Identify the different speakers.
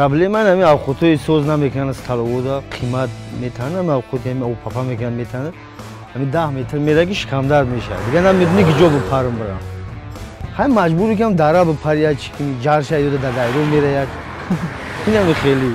Speaker 1: Проблема ҳами авқотҳои соз намекунанд, столовода қимат метаҳанд, ҳами авқоти ҳами опапа мекунанд, метаҳанд. Ҳами 10 метр мераги, шикамдард мешавад, дигар намедонӣ ки ҷо бипарам бирам. Ҳай, маҷбуре кам дара бипари, як чи кунӣ, ҷарша ёда дар дайро мераяд. Инами хеле.